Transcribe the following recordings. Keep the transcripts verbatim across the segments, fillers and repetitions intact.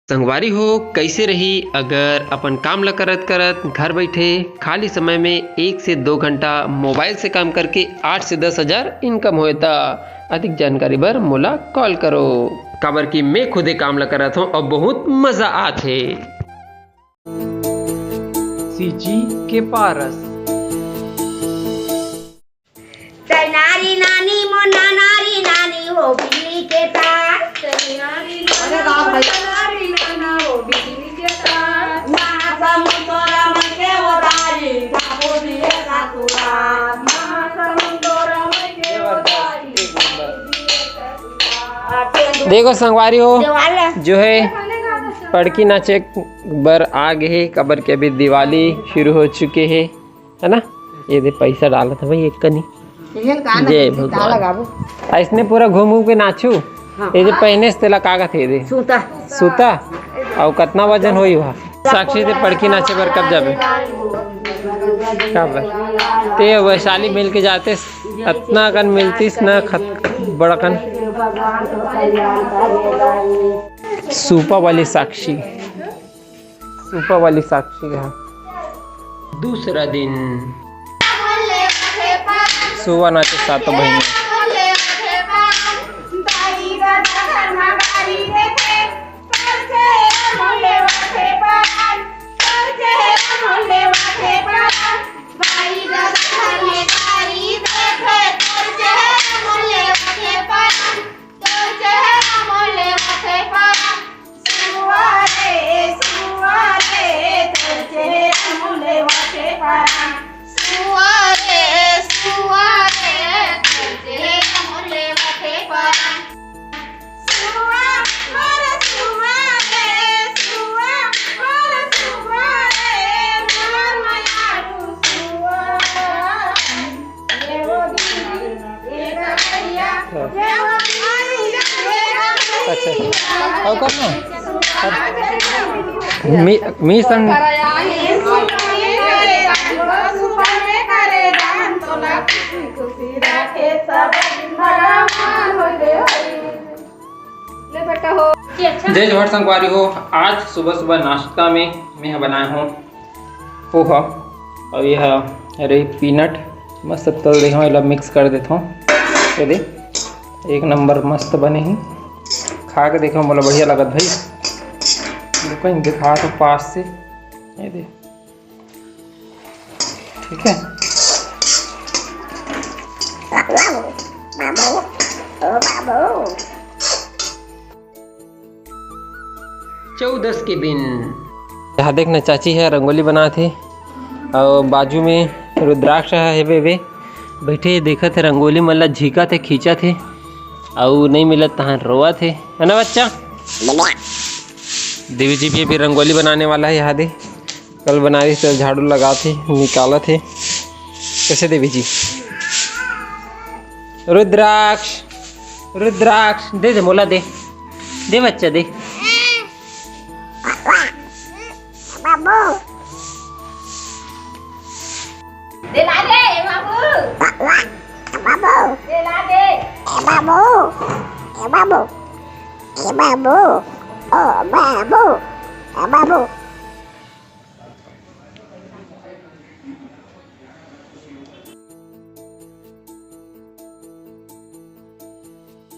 संगवारी हो, कैसे रही अगर अपन काम ल करत करत घर बैठे खाली समय में एक से दो घंटा मोबाइल से काम करके आठ से दस हजार इनकम होए त? अधिक जानकारी बर मोला कॉल करो, काबर कि मैं खुदे काम ल करत हूँ और बहुत मजा आथे। सीजी के पारस। चैनारी नानी मो नानारी नानी हो बिजली के तार। चैनारी नानी मो नानारी नानी हो बिजली के तार। महासमुंद तोरा मन के उदारी, ठाकुर जी हे सासुरार। महासमुंद तोरा मन के उदारी। देखो संगवारी हो, देवाल है। जो है पड़की नाचे बर आ गए हे, काबर के अभी दिवाली शुरू हो चुके हे, है ना? ये दे पैसा डालत हे भाई एक कनी। ये का ना जय का भगवान। लगाबो? अइसने पूरा घूम घूम के नाचू। हाँ। ये जो पहने से तेला का कथे दे? सूता। सूता? और कितना वजन होई वहाँ? साक्षी, ते पड़की नाचे बर कब जाबे? कब? ते वैशाली मिल के जाते, अतना कन मिलतीस ना खत-, बड़कन। सूपा वाली साक्षी, सूपा वाली साक्षी है। दूसरा दिन सुआ नाचे सातों बहिनी। अच्छा, और करना? मी, मी संग ले बेटा हो। जय जोहार संगवारी हो। आज सुबह सुबह नाश्ता में मैं ह बनाए हूँ पोहा, और ये ह, अरे, पीनट मस्त तल दे हूँ, एला मिक्स कर देता हूँ। ये दे, एक नंबर मस्त बने ही, खा के देखो, मोला बढ़िया लगत भाई। रुको, दिखा तो पास से, ये दे। ठीक है। चौदस के दिन। यहाँ देखना, चाची ह रंगोली बनात हे, और बाजू में रुद्राक्ष ह हेबे बे, बैठे हे, देखत हे, रंगोली मन ला झीकत हे, खींचत हे, अउ नहीं मिलत तहाँ रोवत हे, है ना बच्चा? देवी जी भी अभी रंगोली बनाने वाला है, यहाँ दे। कल बनारिस, तो झाड़ू लगात हे, निकालत हे। कैसे देवी जी? रुद्राक्ष, रुद्राक्ष, दे दे, मोला दे, दे बच्चा, दे। बाबू। दे ला दे, ए बाबू। बाबू। दे ला दे। ए बाबू। ए बाबू। ए बाबू। ओ बाबू। ए बाबू।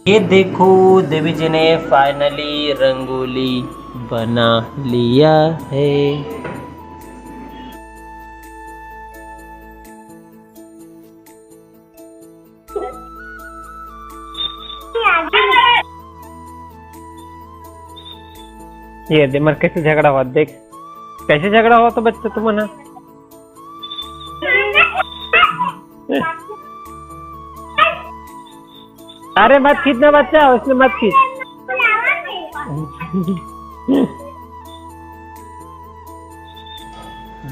ये देखो, देवी जी ने finally रंगोली बना लिया है। ये दे, मर कैसे झगड़ा हुआ, देख कैसे झगड़ा हुआ तो बच्चा तुमन ह। अरे मत खींचना बच्चा, उसने मत खींच।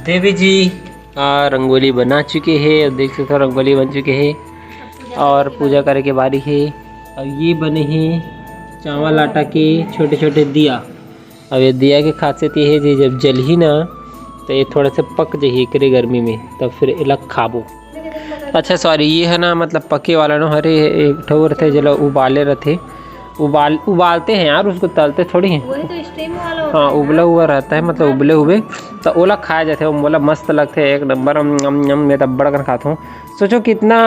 देवी जी आ, रंगोली बना चुके हे, अब देख सकते हो रंगोली बन चुके हे और पूजा करे के बारी हे। अब ये बने हे चावल आटा के छोटे छोटे दिया। अब ये दिया के खासियत ये हे जी, जब जलही ना तो ये थोड़ा सा पक जाही एकरे गर्मी में, तब फिर एला खाबो। अच्छा सॉरी, ये है ना मतलब पके वाला नो हरे, एक ठो रथे जेला उबाले रथे, उबाल उबालते हैं यार, उसको तलते थोड़ी हैं। वही तो स्टीम वाला होता हाँ, है ना। उबला हुआ रहता है, मतलब उबले हुए, तो ओला खाया जाते हैं। मोला मस्त लगते हैं, एक नंबर। अम, अम, अम, मैं तो बड़कन खात हूँ। सोचो कितना,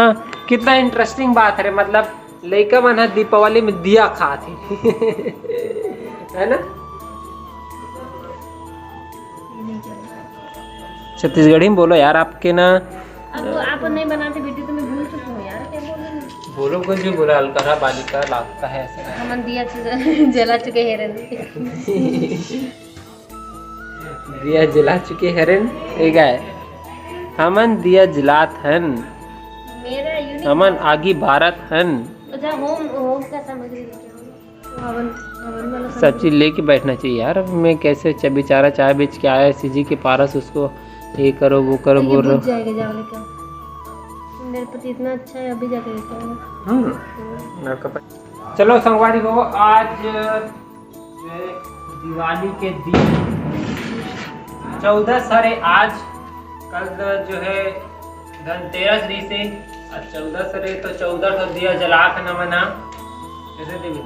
कितना इंटरेस्टिंग बात है रे, मतलब लइका मन ह दीपावली में दिया खात हे। है ना? छत्तीसगढ़ी में बोलो यार, आपके ना। अब आप नहीं बनाते वीडियो तो मैं भूल चुकी हूँ यार, क्या बोलूँ मैं? बोलो, कुछ भी बोला, अलकरा बालिका लागता है ऐसे। हमन दिया च-, जला चुके हैं रे। दिया जला चुके हरन, ए गाय। हमन दिया जलात हन। मेरा यूनिक हमन आगी बारत हन। अच्छा, होम, होम का सामग्री लेके आओ ना। हवन, हवन वाला सब सामग्री। चीज लेके बैठना चाहिए यार। अब मैं कैसे च-, बेचारा चाय बेच के आया है सीजी के पारस, उसको ये करो, वो करो, तो ये बोल रहे बुझ हो। जाएगा, जाओ लेके आओ। मेरे पति इतना अच्छा है, अभी जाके लेके आऊंगा। हम्म। हम्म। मेरे को पता। चलो संगवारी हो, आज जो है दिवाली के दिन चौदस हरे आज, कल जो है धनतेरस रहिसे, आज चौदस हरे तो चौदह ठो दिया जलात हन हमन हा। कैसे देवी?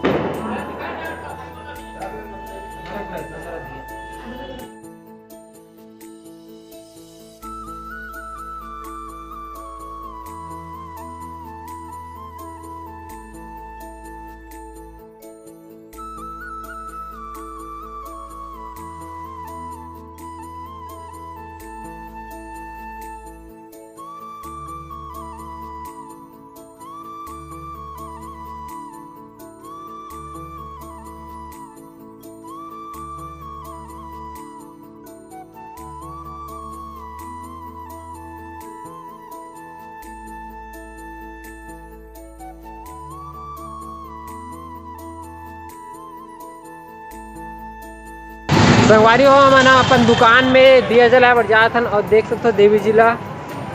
संगवारी हो, हमन ह अपन दुकान में दिया जलाए बर जात हन और देख सकथो देवी जी ला,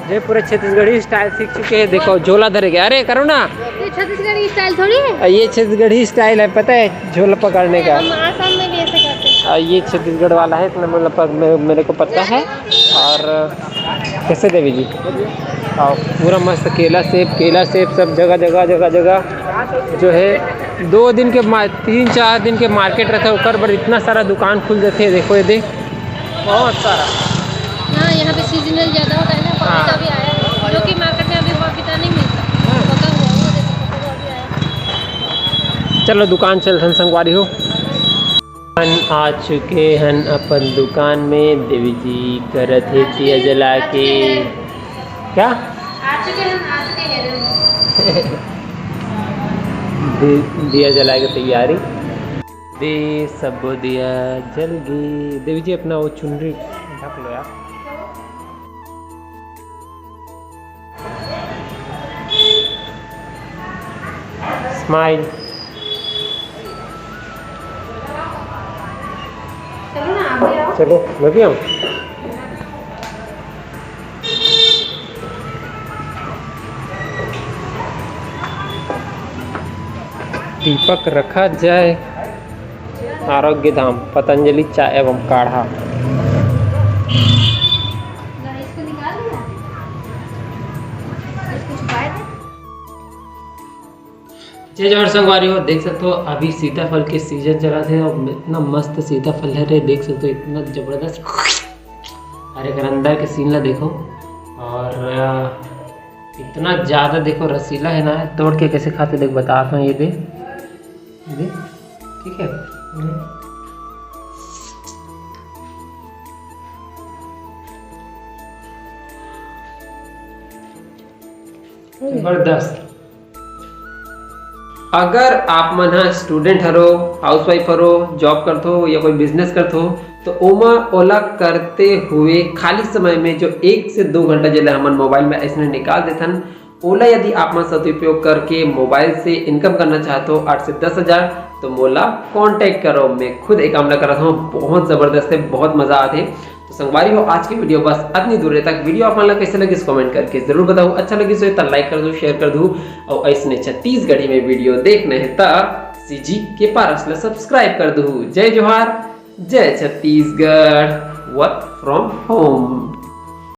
जे पूरा छत्तीसगढ़ी स्टाइल सीख चुके हैं। देखो, झोला धरे गए। अरे करो ना, ये छत्तीसगढ़ी स्टाइल थोड़ी है। आ, ये छत्तीसगढ़ी स्टाइल है, पता है, झोला पकड़ने का। हम आसाम में भी ऐसे करते हैं। आ, ये छत्तीसगढ़ वाला है, इसने मतलब पक-, मे-, मेरे को पता है। और कैसे देवी जी? और पूरा मस्त केला सेब, केला सेब सब जगह, जगह, जगह, जगह जो है। दो दिन के मा-, तीन चार दिन के मार्केट रहता है, ओकर बर इतना सारा दुकान खुल जाते हैं। देखो ये दे, बहुत सारा। हाँ, यहाँ पे सीजनल ज़्यादा होता है ना, पपीता हाँ। भी आया है, जो कि मार्केट में अभी पपीता नहीं मिलता, पका हुआ, वो देखो, पका हुआ भी आया। चलो दुकान चलथन संगवारी हो। हन आ चुके हन अपन दुकान में, देवी जी करत हे दिया जला के। क्या? आ चुके हन, आ चुके हन। दि-, दिया जलाए के तैयारी। दे सबो दिया जल गे। देवी जी अपना वो चुनरी ढक लो यार। स्माइल। चलो ना, आप भी आओ। चलो, मैं भी आऊँ। दीपक रखा जाए। आरोग्य धाम पतंजलि चाय एवं काढ़ा। जय जोहार संगवारी हो, देख सकते हो अभी सीताफल के सीजन चलत हे और इतना मस्त सीताफल है रे, देख सकते हो इतना जबरदस्त। अरे एकर अंदर के सीन ला देखो और, अ, इतना ज़्यादा देखो रसीला है ना, तोड़ के कैसे खाते देख बताता हूँ। ये दे, ये दे, ठीक है। जबरदस्त। अगर आप मन ह स्टूडेंट हरो, हाउसवाइफ हरो, जॉब करथो या कोई बिजनेस करथो, तो ओमा ओला करते हुए खाली समय में जो एक से दो घंटा जेला हमन मोबाइल में ऐसने निकाल देथन, ओला यदि आप मन सदुपयोग करके मोबाइल से इनकम करना चाहथो आठ से दस हज़ार, तो मोला कॉन्टैक्ट करो। मैं खुद ये काम ला करत हूँ, बहुत जबरदस्त है, बहुत मजा आथे। तो संगवारी हो, आज की वीडियो बस अतनी दूर तक। वीडियो आप मन ला कैसे लगिस, कमेंट करके जरूर बताओ। अच्छा लगिस हो तो लाइक कर दो, शेयर कर दो, और ऐसने छत्तीसगढ़ी में वीडियो देखने है त सीजी के पारस ला सब्सक्राइब कर दो। जय जोहार, जय छत्तीसगढ़, work from home।